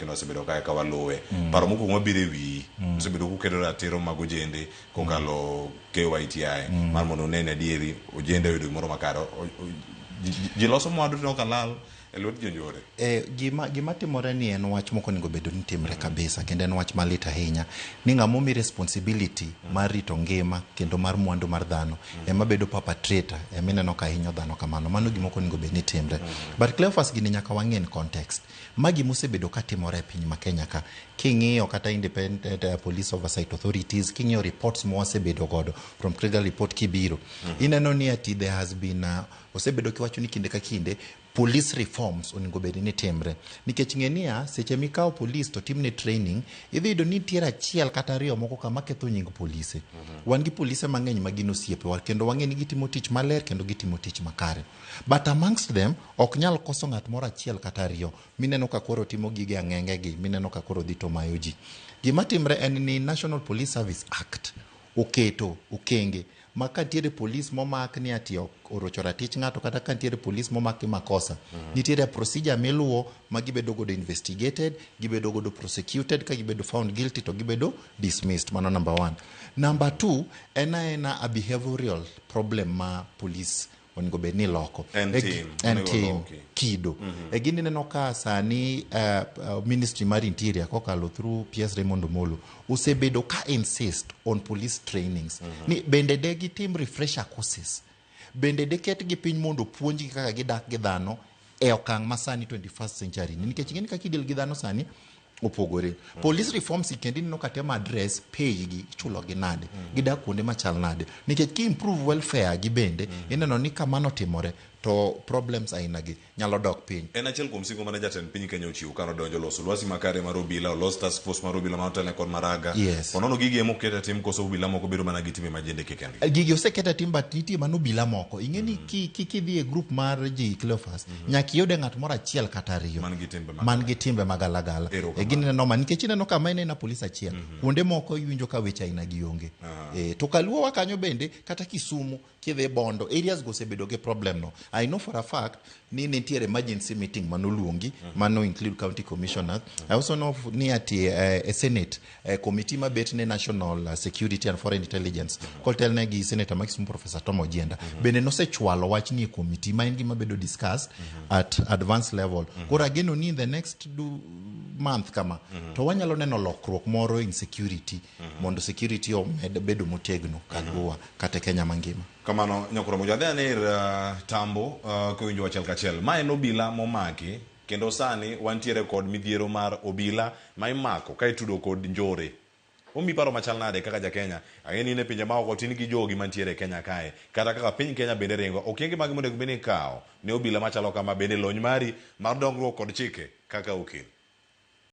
kendo wasebedo kae ka waluwe. Paro mokwongo mabiro e wiyi, osebedo kukedo ratiro mag ojende kokalo KYTI mar mondo une ni adieri ojende oyudo gimoro makare. Ji loso mwandu to ok lal e lwet jonjore. E, gima timore ni en wach mok onego bedo ni timre kabisa, kendo en wach malit ahinya ni ng'ama omi responsibility mar rito ngima kendo mar mwandu mar dhano ema bedo perpetrator, ema ineno ka hinyo dhano kamano. Mano gima ok onego bed ni timre. But Cleophas, gini nyaka wang'e in context ma gima osebedo ka timore e piny ma Kenya ka. King'iyo kata independent police oversight authorities, king'iyo reports ma wasebedo godo from Kriegler Report kibiro, ineno ni ati there has been osebedo kiwacho ni kinde ka kinde police reforms onego bed ni timre, nikech ng'e niya, seche mikawo police to timne training, idhi yudo ni nitiere achiel kata ariyo moko kama ketho nying polise. Wan gi polise mang'eny ma gin osiepewa kendo wang'e ni gitimo tich maler kendo gitimo tich makare, but amongst them ok nyal koso ng'at moro achiel kata ariyo mineno ka koro timo gige ang'enge gi, mineno ka koro dhi to mayo ji. Gima timre en ni National Police Service Act oketo okenge ma ka nitiere polis momak ni ati orocho ratich ng'ato, kata ka nitiere polis momak gi makosa, nitiere procedure miluwo ma gibedo godo investigated, gibedo godo prosecuted, ka gibedo found guilty to gibedo dismissed. Mano number one. Number two, en aena a behavioral problem ma police onego bed ni loko. En tim, en onego tim loki. Kido e gini ineno ka sani ministry mar interior kokalo through PS Raymond Omolo osebedo ka insist on police trainings ni bende de gitim refresher courses, bende de ketgi piny mondo opuonjgi kaka gidak gi dhano e okang' ma sani 21st century ni, nikech ing'eni kaka ideal gi dhano sani opogore. Police reforms kendo ineno ka temo address pay gi, ichulo gi nade, gidak kuonde machal nade, nikech ki improve welfare gi bende ineno ni kamano timore to problems aina gi nyalo dok piny. En achiel kuom singo mane jatend piny Kenya ochiwo kane odonjo loso lwasi makare mar obila, olos task force mar obila manotelne kod Maraga. Onono gigi ema oket e tim koso obila moko bedo mana gi timbe majendeke kendgi? Gigi oseket e tim, but nitie mana obila moko. Ing'e ni kidhi e group mar ji, Cleophas, nyaka iyude ng'at moro achiel kata ariyo man gi timbe mag man gi timbe magalagala. Erokamano. E gini neno ma nikech ineno ka ma en polis achiel, kuonde moko iwinjo ka weche aina gi onge. E, to kaluowa kanyo bende kata Kisumu kidhi Bondo areas go osebedo gi problem no. I know for a fact ni nitiere emergency meeting manoluongi mano include county commissioners. I also know ni ati e senate committee mabet ne national security and foreign intelligence kotelne gi Senator ma Kisumu, Professor Tom Ojienda, bende nosechwalo wach ni e committee ma en gima bedo discussed at advanced level. Koro ageno ni in the next month kama to wanyalo neno lokruok moro in security mondo security omed bedo motegno Kaluowa kata e Kenya mangima. Kamano nyakoro moja adhi ane ir Tambo kowinjo achiel kachiel. Ma en obila momaki kendo sani wantiere kod midhiero mar obila ma imako ka itudo kod njore. Omi paro machal nade kaka ja Kenya? Ang'e ni in e pinje maoko tin gi jogi mantiere e Kenya kae. Kata kaka piny Kenya bende ringo. Okenge mage monego bed ni ikawo ne obila machalo kama bende lony mari mar dongruok kod chike kaka okil?